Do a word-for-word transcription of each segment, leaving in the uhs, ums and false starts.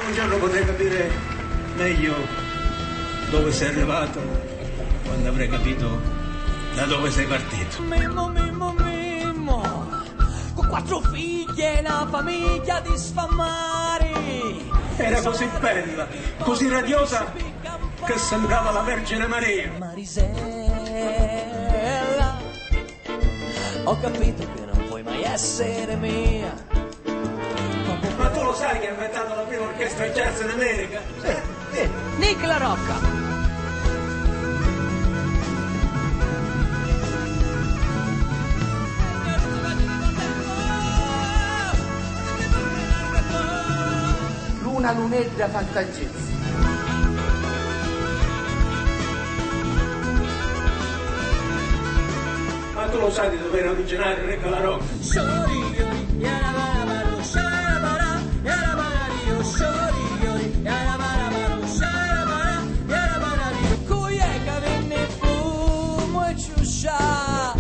Un giorno potrai capire meglio dove sei arrivato, quando avrai capito da dove sei partito. Mimmo, Mimmo, Mimmo, cu quattro figli e na famiglia di sfammari. Era così bella, così radiosa, che sembrava la Vergine Maria. Marisella, ho capito che non puoi mai essere mia. Ma tu lo sai che ha inventato la prima orchestra jazz in America? Sì, sì. Nick La Rocca. Luna, lunedda, fantagizzi. Ma tu lo sai di dove era originario Nick La Rocca? Cu è ca vinni fumu e ciuscia,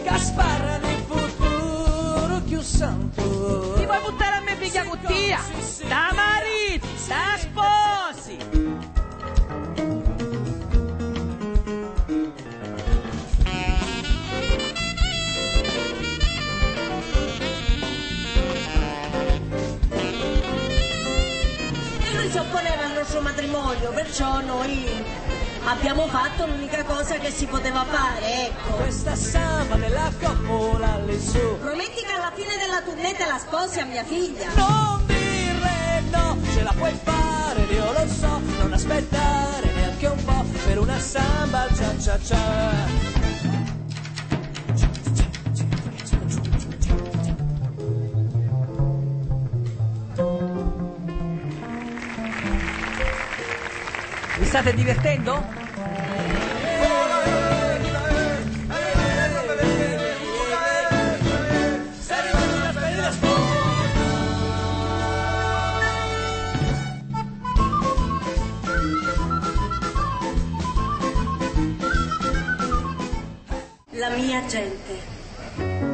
ca sparra di futuru chiù santu. Ti vuoi buttare a me figlia cu tia? T'a mariti, t'a sposi. E lui si opponeva al nostro matrimonio, perciò noi abbiamo fatto l'unica cosa che si poteva fare, ecco. Questa samba della coppola lì su. Prometti che alla fine della tournée te la sposi a mia figlia. Non dirle no, ce la puoi fare, io lo so, non aspettare neanche un po' per una samba cha cha cha. Vi state divertendo? La mia gente.